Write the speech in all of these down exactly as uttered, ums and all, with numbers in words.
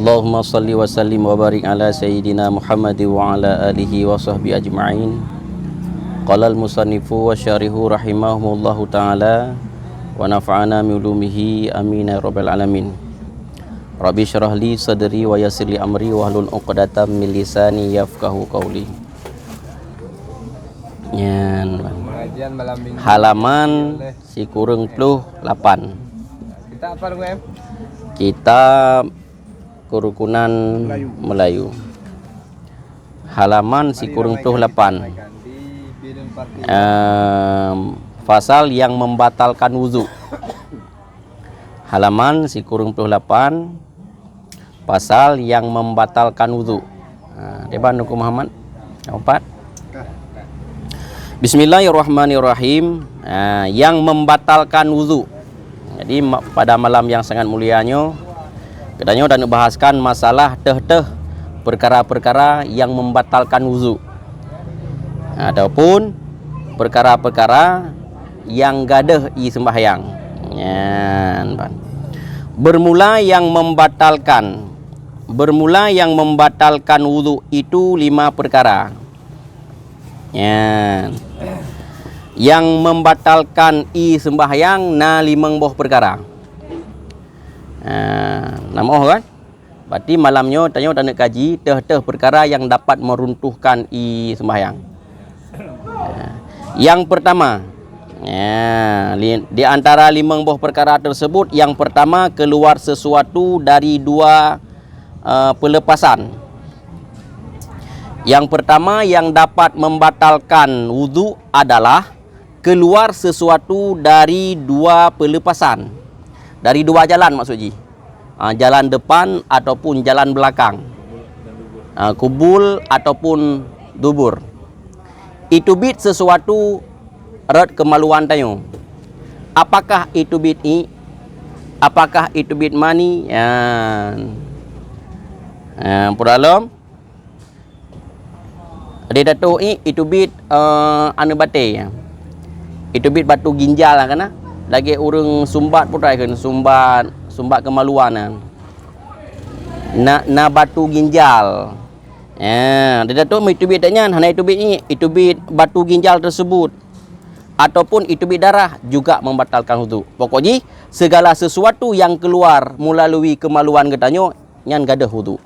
Allahumma salli wa sallim wa barik ala sayyidina Muhammad wa ala alihi wa sahbihi ajma'in. Qala al-musannifu wa syarihu rahimahumullahu ta'ala wa nafa'ana bi ulumihi, amin ya rabbal alamin. Rabbi syrah li sadri wa yassir li amri wahlul 'uqdatam min lisani yafqahu qawli. Nyan. Pengajian malam minggu. Halaman sikureueng ploh lapan. Kitab apa, Tuan? Kitab Kerukunan Melayu. Melayu. Halaman sikureueng ploh lapan. Em, pasal yang membatalkan wudu. Halaman sikureueng ploh lapan, pasal yang membatalkan wudu. Ha, diban Teungku Muhammad. Empat. Bismillahirrahmanirrahim. Ha, yang membatalkan wudu. Jadi, ma-, pada malam yang sangat mulia nyoe, geutanyoe dan bahaskan masalah teuh-teuh perkara-perkara yang membatalkan wudu. Ataupun perkara-perkara nyang gadôh ie seumbahyang. Nyan ban. Bermula yang membatalkan, bermula yang membatalkan wudu itu lima perkara. Nyan. Yang membatalkan ie seumbahyang na limong boh perkara. Ha, na moh kan? Berarti malam nyoe tanyoe taneuk kaji teuh-teuh perkara yang dapat meruntuhkan ie seumbahyang. Ha, yang pertama, ya, li-, di antara limong boh perkara tersebut, yang pertama keluar sesuatu dari dua, eh, pelepasan. Yang pertama yang dapat membatalkan wudu adalah keluar sesuatu dari dua pelepasan. Dari dua jalan maksud jih. Ah, jalan depan ataupun jalan belakang. Ah, kubul ataupun dubur. Iteubiet sesuatu rot kemaluan tanyoe. Apakah iteubiet ie? Apakah iteubiet mani? Nyan. Ah, peue lom? Di Dato' ie iteubiet, eh, aneuk batée. Iteubiet batu ginjal lah kana. Lagée ureuëng sumbat putai kheun, sumbat, sumbat kemaluan na. Na, na batu ginjal. Ya, di Dato' meuiteubiet dak nyan, hana iteubiet ie, iteubiet batu ginjal tersebut. Ataupun iteubiet darah juga membatalkan wudu. Pokok jih, segala sesuatu yang keluar melalui kemaluan geutanyoe, nyan gadôh wudu.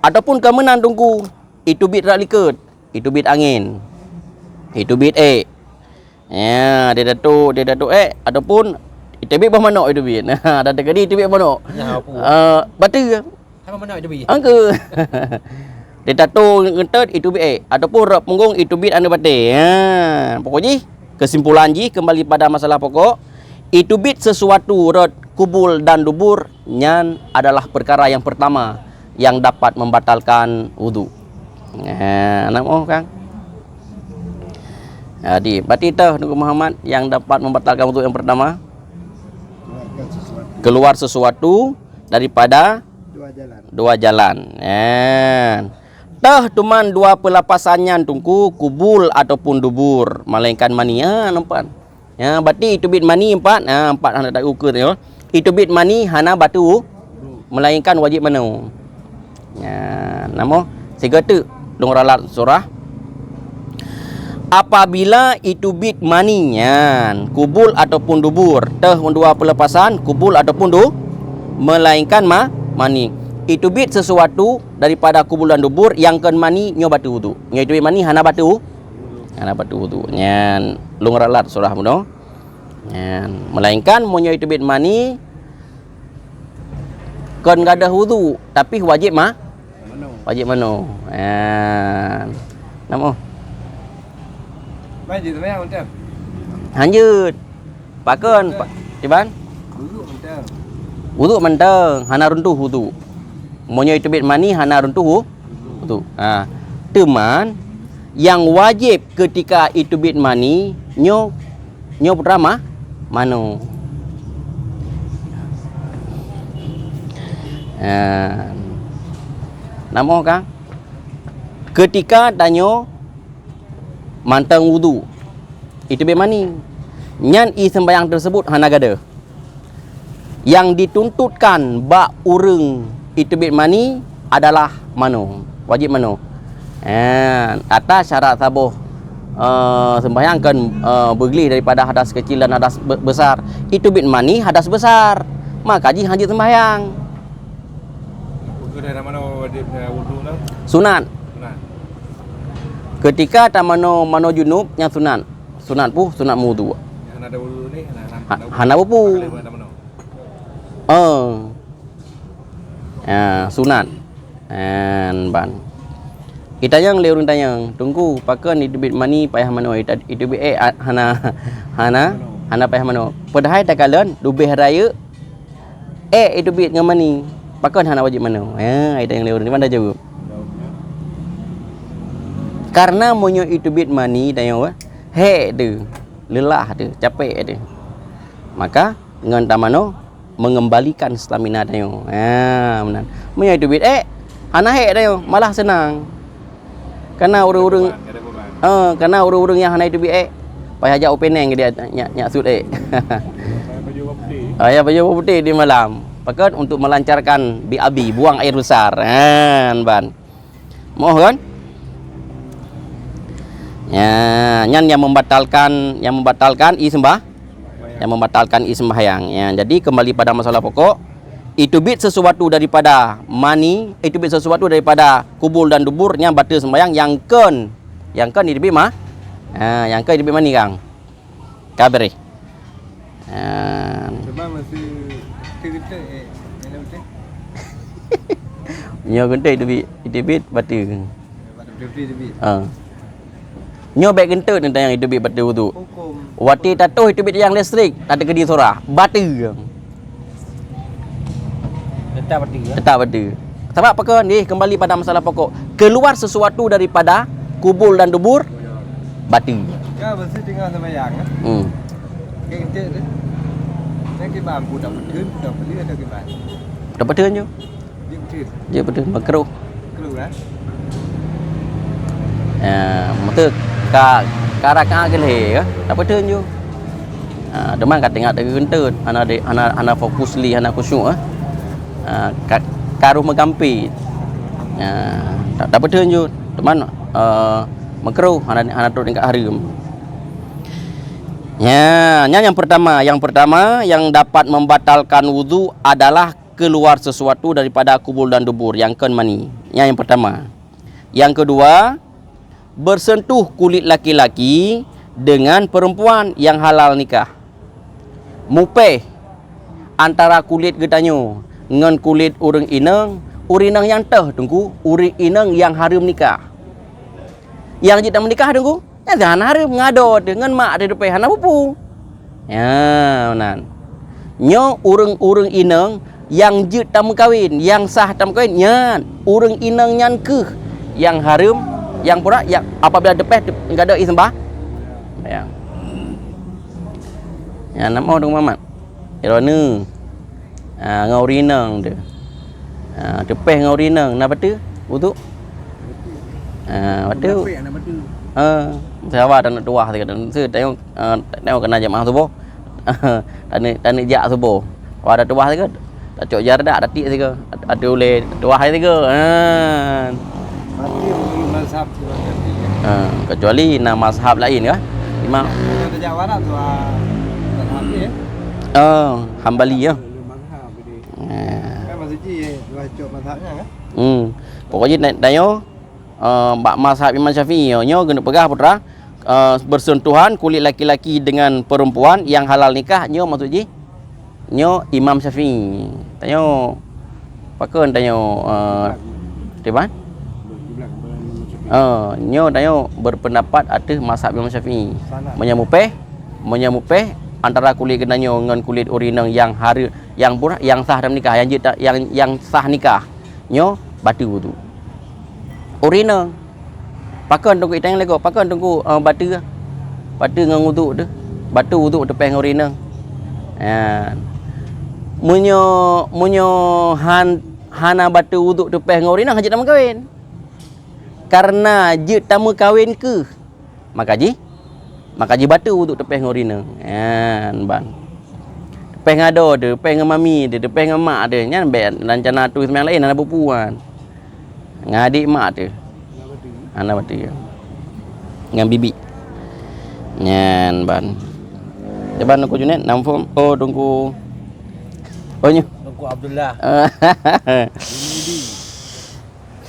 Ataupun ka meunan Teungku, iteubiet rot likot, iteubiet angén, iteubiet ék. Ya, di Dato', di Dato' ék ataupun iteubiet boh manok iteubiet. Nah, dan teukeudi iteubiet manok. Nyan apa? Eh, bateue. Sama manok iteubiet. Angke. Di Dato' ngeuntot iteubiet ék ataupun rot punggong iteubiet aneuk batée. Ya, pokok jih kesimpulan jih kembali pada masalah pokok, iteubiet sesuatu rot kubul dan dubur nyan adalah perkara yang pertama yang dapat membatalkan wudu. Eh, na moh kan? Jadi, berarti teuh Teungku Muhammad yang dapat membatalkan wudu yang pertama? Keluar sesuatu daripada dua jalan. Dua jalan. Eh. Teuh teuma dua pelepasan nyan Teungku, kubul ataupun dubur, melainkan mani. Ha, nampak? Ya, berarti iteubiet mani empat, ha, empat hana teukeue nyoe. Iteubiet mani hana bateue, melainkan wajéb manoe. Ya, na moh? Sigoe teuk lôn ralat surah. Apabila iteubiet mani nyan, kubul ataupun dubur, teuh dua pelepasan, kubul ataupun du-, melainkan ma-, mani. Iteubiet sesuatu daripada kubul dan dubur nyang kon mani nyoe bateue wudu. Nyoe iteubiet mani hana bateue Hana bateue wudu. Nyan, lôn ralat surah bunoe. Nyan, melainkan meunyoe iteubiet mani kon gadôh wudu, tapi wajéb ma-, wajéb manoe. Nyan. Na moh? Hanjeuet. Pakon? Pa-, kiban? Wudu mantong. Wudu mantong, hana runtuh wudu. Meunyoe iteubiet mani hana runtuh wu-, wudu. Ha. Teuma nyang wajéb keutika iteubiet mani nyoe, nyoe putra ma-, manoe. Ha. Na moh ka? Keutika tanyoe mantong wudu, iteubiet mani. Nyan ie seumbahyang teusebut hana gadôh. Nyang dituntutkan bak ureuëng Iteubiet mani adalah manoe, wajéb manoe. Eh, atas syarat saboh, eh, sembahyang kan, eh, beugleh daripada hadas kecil dan hadas be-, besar. Iteubiet mani hadas besar. Maka jih hanjeuet sembahyang. Bukan dari mana wajib, eh, wudu tu? Sunat. Sunat. Ketika tamanoe, manoe junub nyang sunat. Sunat puh, sunat meuwudu. Yang ada wudu ni, hana, hana, Ha-, hana wudu. Hana wudu. Boleh buat tamanoe. Oh. Ya, sunat. An ban. Itanyong lé ureuëng tanyong, "Teungku, pakon iteubiet mani payah manoe, ita-, iteubiet ék a-, hana, hana, hana payah manoe?" Padahai takalon leubeh rayeuk ék iteubiet ngon mani. Pakon hana wajéb manoe? Ya, itanyong lé ureuëng, di mana jaweueb? Karena meunyoe iteubiet mani, tanyong, hék teuh, leulah teuh, capek teuh. Maka ngon tamanoe mengembalikan stamina tanyoe. Ha, meunan. Meunyoe iteubiet ék, hana hék tanyoe, malah seunang. Kana ureuëng-ureuëng, eh, kana ureuëng-ureuëng nyang hana iteubiet ék, payah jak u Penang dia nyak, nyak sut ék. Payah baju warna putih. Ah, ya, baju warna putih di malam. Pakon untuk melancarkan B A B, buang air besar. Ha, ban. Moh kan? Ya, nyan yang membatalkan, yang membatalkan i sembah, yang membatalkan i sembahyang. Ya, jadi kembali pada masalah pokok, iteubiet sesuatu daripada mani, iteubiet sesuatu daripada kubul dan dubur, nyan bateue sembahyang, nyang kon, nyang kon iteubiet ma-, ha, nyang kon iteubiet mani kang. Ka beureh. Ha. Cuma masih keuteuk, eh, mana betul? Nyoe keuteuk iteubiet, iteubiet bateue. Bateue, betul, betul iteubiet. Ha. Nyoe bék keuteuk ni tanyong iteubiet bateue wudu. Hukum. Watée tatoh iteubiet nyang listrik, tateukeudi surah. Bateue. Tetap bateue, ya? Tetap bateue. Sabab apa ke? Ni kembali pada masalah pokok. Keluar sesuatu daripada kubul dan dubur, bateue. Ya, mesti tengah sembahyang, ya. Hmm. Okey, ente tu. Saya kira mampu tak betul, tak beli ada gimana? Tak betul je. Dia betul. Dia betul, makruh. Makruh, kan? Ya, betul. Ka, ka rakaat ke lhèe, ya? Tak betul je. Ha, teuma ka tengok dari keuteuk, hana de-, hana, hana fokus lé, hana khusyuk, eh. Ha, ka, ka roh meugampé. Ha, tak, tak beutôi jeuet. Teuma, eh, makruh, hana, hana trok tingkat hareuem. Ya, nyan nyang pertama. Yang pertama, yang dapat membatalkan wudu adalah keluar sesuatu daripada kubul dan dubur, nyang kon mani. Nyan nyang pertama. Yang kedua, bersentuh kulit laki-laki dengan perempuan yang halal nikah. Mupéh antara kulét geutanyoe ngon kulét ureuëng inong, ureuëng inong nyang toh, Teungku, ureuëng inong nyang hareuem nikah. Nyang jeuet tameunikah, Teungku, nyan hana hareuem, ngon adoe teuh, ngon mak teuh, tupéh hana peue-peue. Nyan meunan. Nyoe ureuëng-ureuëng inong nyang jeuet tameukawen, nyang sah tameukawen, nyan ureuëng inong nyan kheueh nyang hareuem, nyang pura, nyang apabila tupéh teu-, gadôh i seumbah. Ya. Nyan nama ureuëng Muhammad. Droeneuh, ah, ngon ureuëng inong teuh. Ah, tupéh ngon ureuëng inong, na bateue wudu? Ah, bateue. Munafik na bateue. Ah, sabar, taneuk tuwah sigoe, taneuk, taneuk, ah, taneuk keunan jamaah suboh. Taneuk, taneuk jak suboh. Wah, dah tuwah sigoe. Tacok jardak, tatiek sigoe. Ateueh ulèe tuwah sigoe. Ha. Berarti mazhab Imam Syafi'i, ya? Ha, kecuali na mazhab lain kah? Imam. Kalau tajak barat tu, ah, mazhab ni, ya? Oh, Hambali, ya? Mazhab ni. Ha. Kan maksud jih, eh, dua cok mazhabnya, kan? Hmm. Pokoknya, na-, tanyoe, eh, bak mazhab Imam Syafi'i, nyoe, nyoe keuneuk peugah, putra, eh, bersentuhan kulit laki-laki dengan perempuan yang halal nikah, nyoe maksud jih? Nyoe Imam Syafi'i. Tanyoe, pakon tanyoe, eh, Tiban? Eh, nyoe tanyoe berpendapat ateueh mazhab Imam Syafi'i. Meunyoe mupéh, meunyoe mupéh antara kulét geutanyoe ngon kulét ureuëng inong nyang hareuem, nyang pura, nyang sah dalam nikah, nyang jeuet ta-, nyang, nyang sah nikah. Nyoe bateue wudu. Ureuëng inong. Pakon Teungku itanyong lé gob, pakon Teungku, eh, bateue? Bateue ngon wudu teuh. Bateue wudu tupéh ngon ureuëng inong. Ya. Meunyoe, meunyoe han-, hana bateue wudu tupéh ngon ureuëng inong, han jeuet tameukawen. Karena jeuet tameukawen kheueh. Maka jih, maka jih bateue wudu tupéh ngon ureuëng inong. Nyan ban. Teupeugah ngon adoe teuh, teupeugah ngon mami teuh, teupeugah ngon mak teuh, nyan bèk rencana tuha seumbahyang laén, hana peue-peue. Ngon adék mak teuh. Hana bateue. Ngon bibi. Nyan ban. Teuma Teungku Junaid, na muphom? Oh, Teungku. Oh, nyoe. Teungku Abdullah.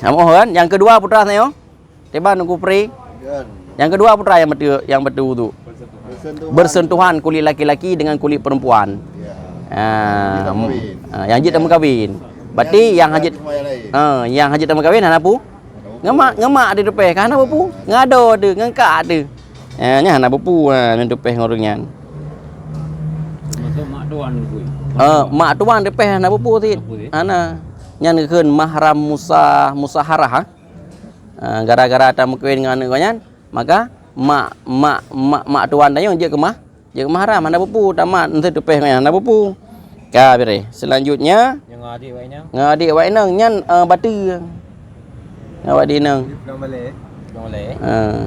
Saboh kan? Nyang keudua putra nyoe. Teuma Teungku Pri. Nyang keudua putra nyang bateue, nyang bateue wudhu. Bersentuhan kulit laki-laki dengan kulit perempuan. Ya. Ah, Jeuet tameukawen. Ah, nyang jeuet tameukawen. Berarti nyang hana jeuet, ah, nyang hana jeuet tameukawen hana peue? Ngon mak, ngon mak teuh teupeugah, ka hana peue-peue. Ngon adoe teuh, ngon kak teuh. Ah, nyan hana peue-peue, ah, nyan teupeugah ngon ureueng nyan. Maksud mak tuan pun. Ah, mak tuan teupeugah hana peue-peue cit. Hana peue cit. Hana. Nyan geukheun mahram musa-, musaharah, ha? Ah, gara-gara tameukawen ngon aneuk gobnyan, maka mak, mak, mak, mak tuan tanyoe jeuet keu mah-, jeuet keu mahram, hana peue-peue, tamat, eunteuk teupeugah ngon nyan, hana peue-peue. Ka, beureh. Selanjutnya, ngon adék awak inong. Ngon adék awak inong, nyan, eh, bateue. Ngon adék inong. Pulang balè. Pulang balè. Eh.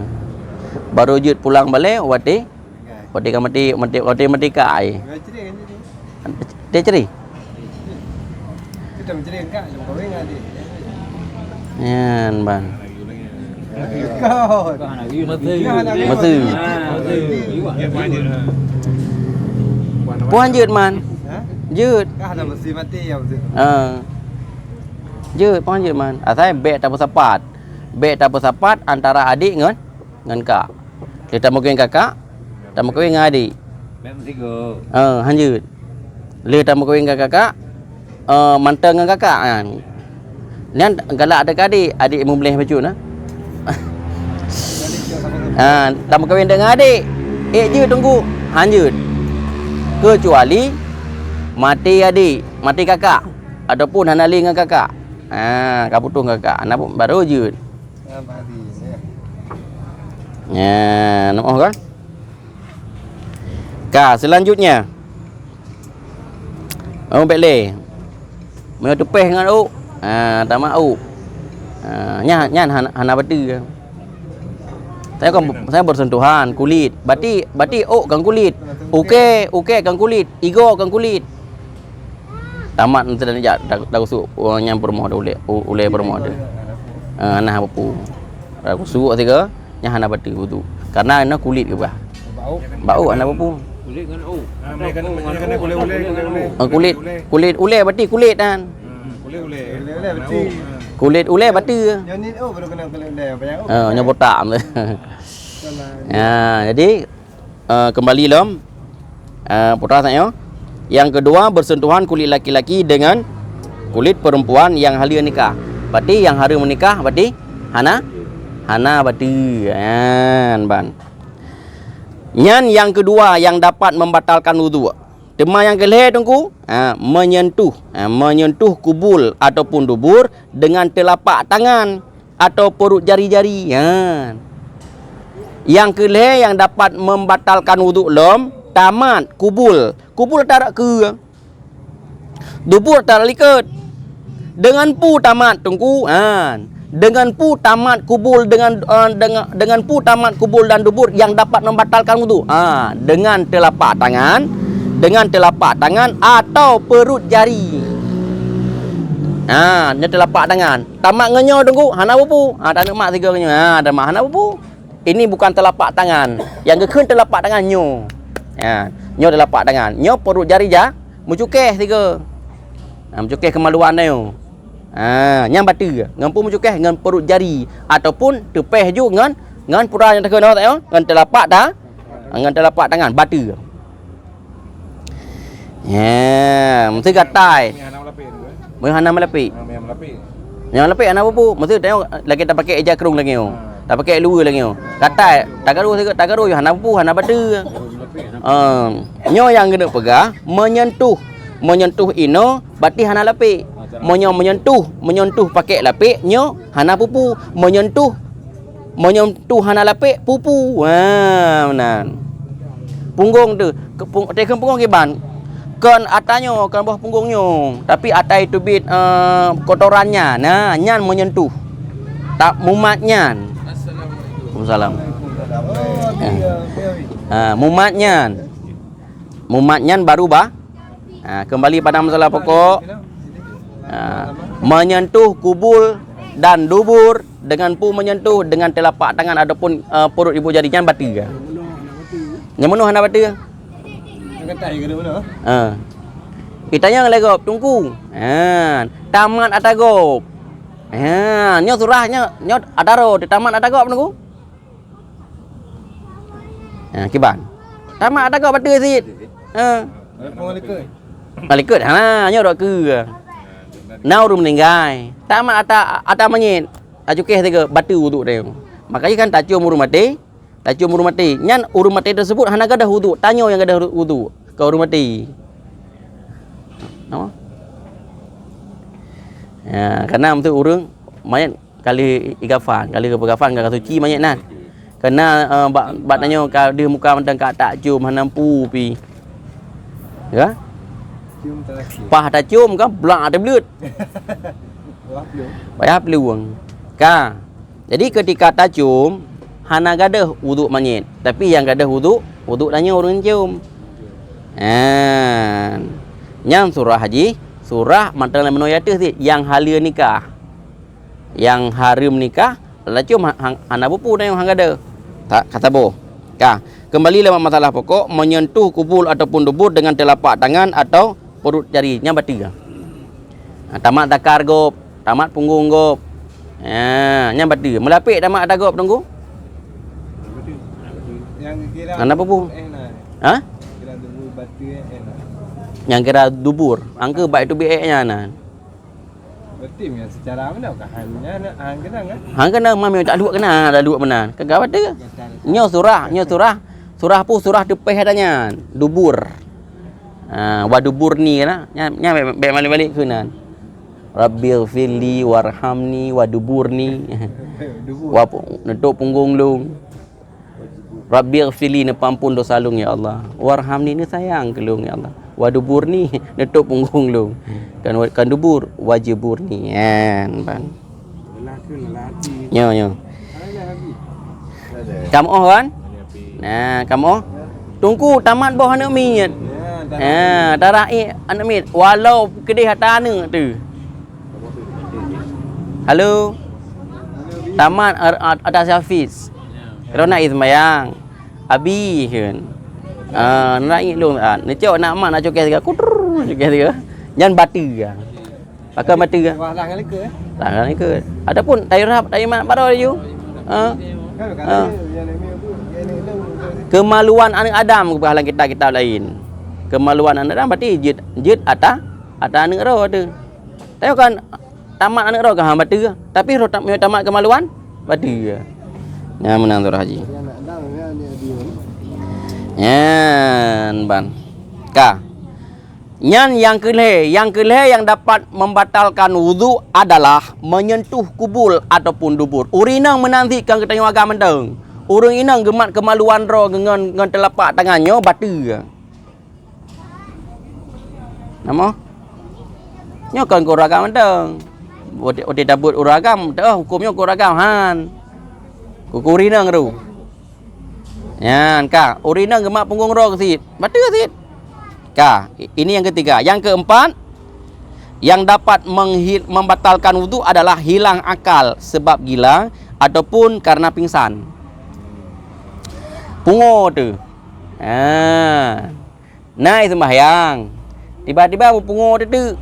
Baru jeuet pulang balè, watèe, watèe ka maté, maté, watèe maté kai. Dia ceri. Nyan ban. Meuseu. Puan jeuet man. Jeuet. Ah. Jeuet, puan jeuet man. Asai bèk tapeusapat. Bèk tapeusapat antara adék ngon, ngon kak. Lheuh tameukawen kakak, tameukawen ngon adék. Bèk meusigoe. Eh, hanjeuet. Lheuh tameukawen ngon kakak, eh, mantong ngon kakak nyan. Nyan galak teuka adék, adék mubleh bacut na. Ha, tameukawen deungon adék. Ék jeuet Teungku, hanjeuet. Keucuali maté adék, maté kakak, ataupun hana lé ngon kakak. Ha, ka putôh ngon kakak, na baru jeuet. Nyan, oh kan? Ka, selanjutnya. Oh, bèk lé. Meunyoe teupeugah ngon ôk, ha, tamat ôk. Ha, nyan, nyan hana, hana bateue. Saya kan, saya bersentuhan kulit. Berarti, berarti ôk kan kulit. Ukèe, ukèe kan kulit. Igoe kan kulit. Tamat nanti dah jak, dah, dah gusuk, oh, nyang peurumoh dah ulèe, u-, ulèe peurumoh dah. Ah, nah, bapu. Dah gusuk sigoe, nyan hana bateue wudhu. Karena na kulit keubah. Bau hana bapu. Kulit ngon u. Ah, kulit, kulit ulèe berarti kulit kan. Hmm, kulit ulèe. Kulit ulèe bateue. Ah, nyoe botak. Ya, jadi, eh, kembali lom, eh, putra tanyoe. Yang kedua, bersentuhan kulit laki-laki dengan kulit perempuan yang haleue nikah. Berarti yang hareuem nikah berarti hana, hana bateue. Nyan ban. Nyan yang kedua yang dapat membatalkan wudhu. Teuma nyang keu lhèe Teungku, ha, menyentuh, ha, menyentuh kubul ataupun dubur dengan telapak tangan atau perut jari-jari. Ha. Nyang keu lhèe nyang dapat membatalkan wudhu lom, tamat kubul. Kubul tarak keue. Dubur tarak likot. Deungon peue tamat Teungku? Ha. Deungon peue tamat kubul dengan, eh, deungon, deungon peue tamat kubul dan dubur yang dapat membatalkan wudhu? Ha, dengan telapak tangan, dengan telapak tangan atau perut jari. Ha, nyoe telapak tangan. Tamat ngon nyoe Teungku, hana bapu. Ha, tamat sigoe nyoe. Ha, tamat hana bapu. Ini bukan telapak tangan. Nyang geukheun telapak tangan nyoe. Ha, nyoe telapak tangan. Nyoe perut jari ja, meucukéh sigoe. Ha, meucukéh keumaluan nyoe. Ha, nyan bateue. Ngon peue meucukéh? Ngon perut jari ataupun teupeh ju ngon, ngon putra nyang takheun nyoe, ngon telapak ta-, ngon telapak tangan bateue. Ya, meusti gatai. Meunyoe hana meulapék. Nyang meulapék hana peue-peue. Meusti tanyoe lagèe tapakèk ija krông lagèe nyoe. Tapakèk luweue lagèe nyoe. Gatai, tagaru sigoe, tagaru hana peue-peue, hana bateue. Em, nyoe nyang geuneuk peugah, menyentuh. Menyentuh inoe, berarti hana lapék. Meunyoe menyentuh, menyentuh pakèk lapék, nyoe hana peue-peue. Menyentuh, menyentuh hana lapék, peue-peue. Ha, meunan. Punggong teuh, ke pung-, teukeun punggong kiban. Kon ata nyoe, kon boh punggong nyoe, tapi ata teubiet, eh, kotoran nyan. Nah, nyan menyentuh. Tak mumat nyan. Assalamualaikum. Waalaikumsalam. Ha, mumat nyan. Mumat nyan baru ba-, Ha, kembali pada masalah pokok. Ha, menyentuh kubul dan dubur dengan pu menyentuh dengan telapak tangan ataupun, eh, perut ibu jari nyan bateue. Nyang meunoh hana bateue. Ha. Itanyong lé gob, Teungku. Ha, tamat ata gob. Ha, nyoe surah nyoe, nyoe ata droe, tamat ata gob, Teungku. Ha, kiban. Tamat ata gob bateue cit. Ha. Malikot. Ha, nyoe rot keu. Na ureueng meuninggai. Tamat ata, ata manyét. Tacukéh sigoe bateue wudhu teuh. Makanya kan tacium ureueng maté. Tacium ureueng maté. Nyan ureueng maté tersebut hana gadôh wudhu. Tanyoe nyang gadôh wudhu. Keu ureueng maté. Nama? Ya, karena untuk ureueng manyét kali igafan, kali geupeugafan ka suci manyét nyan. Keunan, eh, bak, bak tanyoe ka deuh muka mantong ka tacium hana pu pi. Ya? Cium terakhir. Pah tacium kan blak teubleuet. Wah, belum. Payah peulueng. Ka. Jadi ketika tacium hana gadôh wudhu manyét, tapi nyang gadôh wudhu, wudhu tanyoe ureueng cium. Nyan. Nyan surah jih, surah mantong lam meunoe ateueh cit, nyang haleue nikah. Nyang hareuem nikah, laju ma-, hang, hana bupu na nyang hana ada. Tak, kata boh. Ka, kembali lewat masalah pokok, menyentuh kubul ataupun dubur dengan telapak tangan atau perut jari. Nyan bateue. Ha, tamat zakar gob, tamat punggong gob. Ha, nyan bateue. Meulapék tamat ata gob, Teungku? Hana bupu. Ha? Nyang kira dubur. Angka bak itu bi ék nyan na. Berarti memang secara mana ka hanya nak hang kena kan? Hang kena mami tak luek kena, tak luek meunan. Kagak ada. Nyoe surah, nyoe surah. Surah pu surah teupeh ada nyan. Dubur. Ha, wa duburni kena. Nyan, nyan bèk, bèk balik-balik keunan. Rabbighfirli warhamni wa duburni. Dubur. Wa pu-, neutok punggong lôn. Rabbighfirli, neupeuampôn dosa lôn ya Allah. Warhamni, neusayang keu lôn ya Allah. Wa duburni, neutok punggong lôn. Kan wa-, kan dubur, wajiburni. Nyan, ban. Nyo, nyo. Kamoe kan? Nah, kamoe. Teungku tamat boh aneuk miet. Nah, tarah ék aneuk miet. Walau keudeh ata aneuk tu. Halo. Tamat ar-, ar-, atas Hafiz. Rona ismayang. Abi kan. Ah, nak ingat lôn, ah, neucok nak mak nak cokeh tiga. Kutur, cokeh tiga. Nyan bateue. Pakai bateue. Wah, lah ngalikeue. Lah ngalikeue. Ataupun tayu rap, tayu mat baroe laju. Ha? Ha. Kemaluan aneuk Adam keubah lam kitab-kitab lain. Kemaluan aneuk Adam berarti jeuet, jeuet ata, ata aneuk roh tu. Tapi kan tamat aneuk roh ka hana bateue, tapi roh tam-, tamat kemaluan bateue. Nyan meunan surah haji. Nyan ban. Ka. Nyan nyang keulhèe, nyang keulhèe nyang dapat membatalkan wudhu adalah menyentuh kubul ataupun dubur. Ureueng inong meunan cit ka geutanyoe agam mantong. Ureueng inong geumat kemaluan droe ngon, ngon teulapak tangan nyoe bateue. Nama? Nyoe kon keu ureueng agam mantong. Watèe, watèe tabeuet ureueng agam, teuh huköm nyoe keu ureueng agam, han. Keu, keu ureueng inong ru. Nyan ka, ureueng inong geumat punggong droe cit. Bateue cit. Ka, i-, ini yang ketiga. Yang keempat, yang dapat menghi-, membatalkan wudhu adalah hilang akal sebab gila ataupun karena pingsan. Pungo tu. Ha. Na i seumbahyang. Tiba-tiba meupungo teuk-teuk.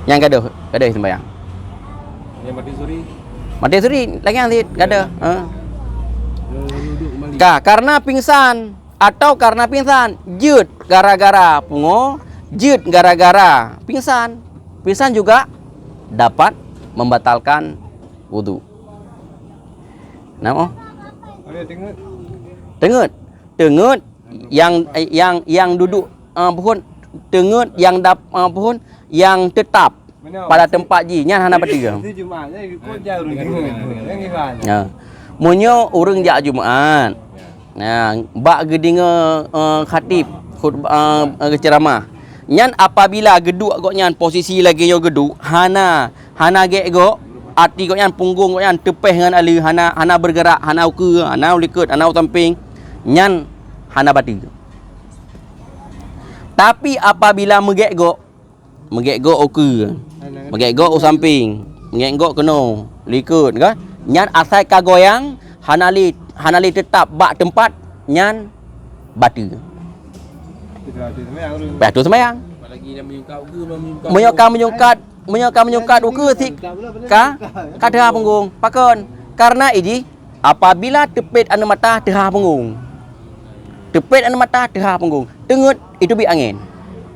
Nyan gadôh, gadôh i seumbahyang. Yang mati suri. Mati suri, lagèe nyan cit, gadôh. Ha. Dia duduk kembali. Ka, karena pingsan atau karena pingsan, jeuet gara-gara pungo, jeuet gara-gara pingsan. Pingsan juga dapat membatalkan wudhu. Nama? Ada teungeut. Teungeut. Teungeut yang, yang, yang duduk, ah, pohon, teungeut yang dap-, ah, pohon yang tetap pada tempat jih, nyan hana bateue. Itu Jumaat, eh, ikut jauh ni. Yang gimana? Ya. Meunyoe ureueng jak Jumaat, nah, bak geudeungoe, eh, khatib khutbah, eh, geuceuramah. Nyan apabila geuduek gobnyan posisi lagèe nyoe geuduek, hana Hana gèt gob, até gobnyan, punggong gobnyan teupeh ngon aleue, hana, hana bergerak, hana ukeue, hana u likot, hana u sampéng, nyan hana bateue. Tapi apabila meugék gok, meugék gok u keue, meugék gok u samping, meugék gok keunoe, likot, kan? Nyan asai ka goyang, hana lé, hana lé teutap bak teumpat, nyan bateue. Bah tu seumayang. Meunyoe ka menyungkat, meunyoe ka menyungkat u keue sit, ka, ka teuhah punggong. Pakon? Karena iji, apabila teupet aneuk mata teuhah punggong. Teupet aneuk mata teuhah punggong. Teungeut, itu bi angén.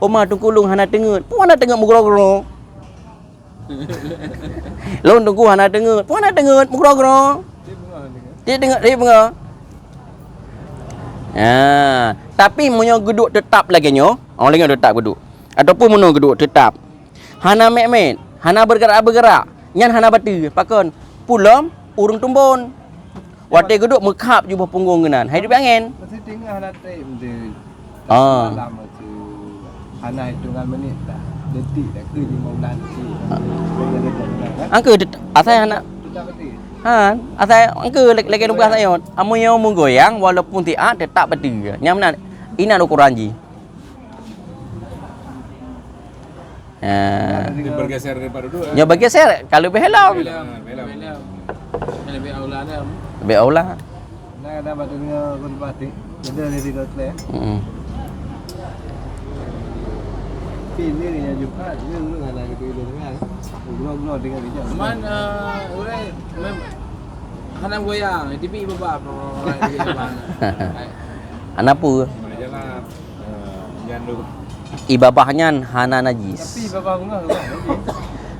Oma teungku lôn hana teungeut. Peue hana teungeut meugroe-groe? Lôn teungku hana teungeut. Peue hana teungeut meugroe-groe? Dia teungeut, dia peungoh. Ha, tapi meunyoe geuduek teutap lagée nyoe, oh, lagée nyoe teutap geuduek. Ataupun meunyoe geuduek teutap. Hana mét-mét, hana beugerak-beugerak. Nyan hana bateue. Pakon? Pulom ureuëng tumbon. Watée geuduek meukhab jubah punggong geunan. Hai duek angén. Meusti teungoh hana treb meusti. Ah. Malam meusti. Hana hitungan menit dah. Detik dah ke lima belas detik. Angke det-, asai hana. Tetap mati. Ha, asai angke lé-, lagée nupeugah sayot. Amun nyoe meugoyang walaupun siat tetap bateue. Nyang meunan inan ukuran jih. Ha. Dia bergeser daripada duduk, eh. Nyoe bergeser, kalau lebih helom. Helom, helom. Lebih aula dia. Lebih aula. Nah, ada batu dengan gol batik. Ada di tiga klep. Hmm. Pilih yang juga, dia dulu ada gitu, dia dengar. Gula-gula dengan bijak. Cuman, eh, orang mem-, hana goyang, tipi babah. Hana peue. Mana jalan? Eh, nyan tu. Ié babah nyan hana najis. Tapi ié babah bunga tu kan najis.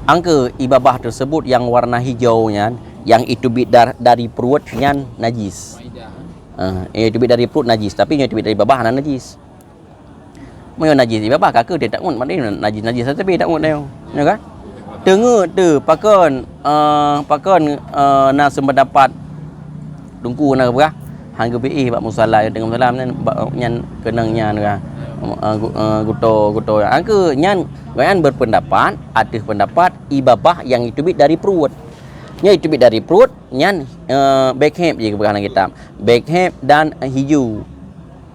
Angke ié babah tersebut yang warna hijau nyan, yang iteubiet dar-, dari pruet nyan najis. Maidah, eh? Eh, yang iteubiet dari pruet najis, tapi nyang iteubiet dari babah hana najis. Meunyoe najis ié babah, ka keuh teutakot, maknanya najis-najis sabe takot nyoe. Nyoe kan? Teungeut teuh, pakon, eh, pakon, eh, na seumeudapat Teungku na geupeugah, han geubiéh bak musala, nyang teungoh musala nyan, bak, nyan keunong nyan ka. Eh, gu-, eh, guto, guto. Angke nyan, gobnyan berpendapat ateueh pendapat ié babah nyang iteubiet dari pruet. Nyang iteubiet dari pruet, nyan, eh, bék héb jih geupeugah lam kitab. Bék héb dan hiju.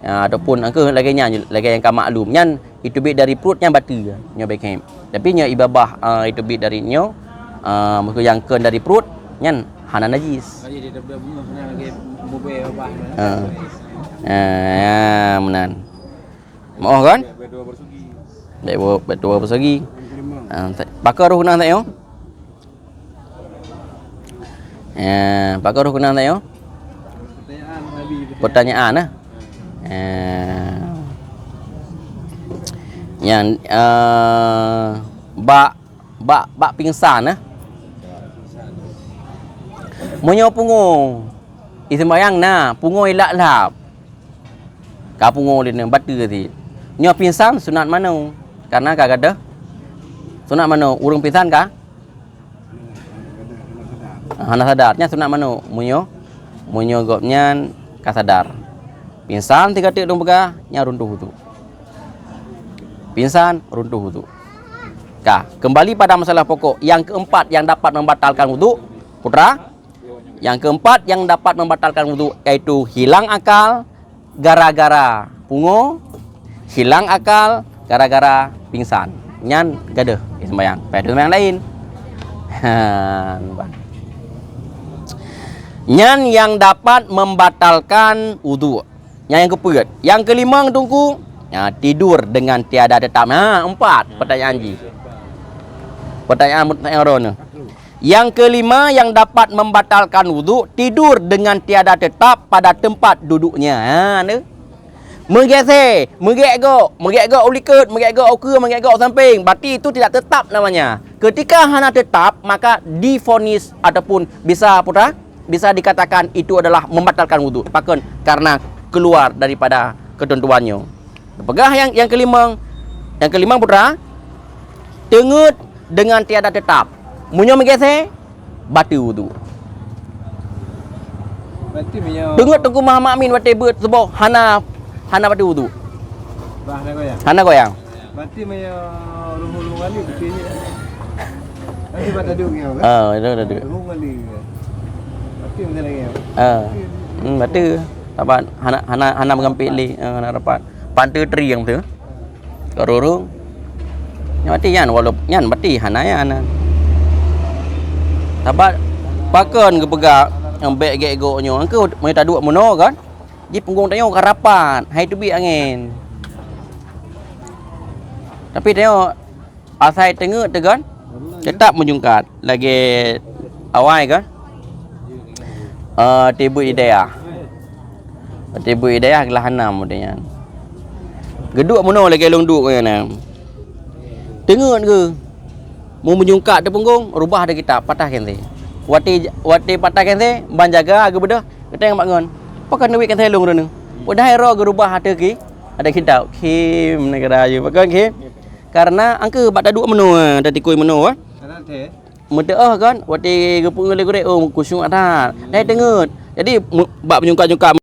Ya, ataupun angke lagée nyan, lagée nyang ka maklum. Nyan iteubiet dari pruet nyan bateue, nyoe bék héb. Tapi nyoe ié babah, ah, iteubiet dari nyoe, ah, maksud nyang kheun dari pruet, nyan hana najis. Jadi dia dah bunga kena lagi bubé babah. Ah. Ah, ya, meunan. Moh kan? Baik dua bersegi. Baik dua, baik dua bersegi. Ah, pakar roh kena tak yo? Eh, pakon roh keunong tanyoe? Pertanyaan, eh? Eh, nyang, eh, bak, bak, bak pingsan, eh? Meunyoe pungo, iseumbayang na, pungo ilap-lap. Ka pungo lé nyan, bateue cit. Nyoe pingsan sunat manoe, karena ka gadôh sunat manoe. Ureuëng pingsan ka hana sadar, nyan sunat manoe. Meunyoe, meunyoe gobnyan ka sadar. Pingsan sigoe teuk lôn peugah, nyan runtuh wudhu. Pingsan, runtuh wudhu. Ka, kembali pada masalah pokok. Yang keempat yang dapat membatalkan wudhu, putra. Yang keempat yang dapat membatalkan wudhu, yaitu hilang akal gara-gara pungo, hilang akal gara-gara pingsan. Nyan gadôh ié seumbayang. Payah teuseumayang laén. Ha, nampak. Nyan yang dapat membatalkan wudhu. Nyan nyang keupeuet. Nyang keulimong, Teungku, ya, tidur dengan tiada tetap. Ha, empat pertanyaan jih. Pertanyaan mut-, yang ron. Yang kelima yang dapat membatalkan wudhu, tidur dengan tiada tetap pada tempat duduknya. Ha, tu. Meugeusé, meugék gok, meugék gok u likot, meugék gok u keue, meugék gok u samping. Berarti itu tidak tetap namanya. Ketika hana tetap, maka divonis ataupun bisa, putra, bisa dikatakan itu adalah membatalkan wudhu. Pakon? Karena keluar daripada ketentuannya. Peugah yang, yang kelima. Yang kelima, putra, teungeut dengan tiada tetap. Meunyoe meugeusé, bateue wudhu. Berarti meunyoe teungeut Teungku Muhammad Amin watée beuet suboh hana, hana bateue wudhu. Bah, hana goyang. Hana goyang. Berarti meunyoe ruhu-ruhu kali beutôi je. Berarti bak taduk nyoe, kan? Ah, itu taduk. Ruhu kali. Berarti macam lagi. Ah. Hmm, bateue. Apa hana, hana, hana meugampék lé, ah, hana rapat. Panteue teuring tu. Ah. Karurung. Nyan berarti nyan, walaupun nyan berarti hana nyan. Sabat pakon geupeugah nyang bèk gèt gok nyoe, engkau meunyo taduek meunoe kan? Ji punggong tanyoe ka rapat, hai teubiet angén. Tapi tanyoe asai teungeut teuh kan, teutap meujungkat lagèe awai kan. Eh, tibeuet di dayah. Tibeuet di dayah geulah hana model nyan. Geuduek meunoe lagèe lôn duek nyan. Teungeut geuh. Mu meujungkat teuh punggong, rubah teuh kitab, patah kensé. Watèe, watèe patah kensé, ban jaga geubeudôh, geutanyong bak ngon. Pakon neubiet kensé lôn droeneuh? Padahai roh geurubah ateueh ki, ateueh kitab. Khim neugara jih. Pakon khim? Karena angkeu bak taduek meunoe, tatikui meunoe. Meuteuoh kan, watèe geupeue lé gurèe, oh, khusyuk that. Dai teungeut. Jadi, mu-, bak meujungkat-jungkat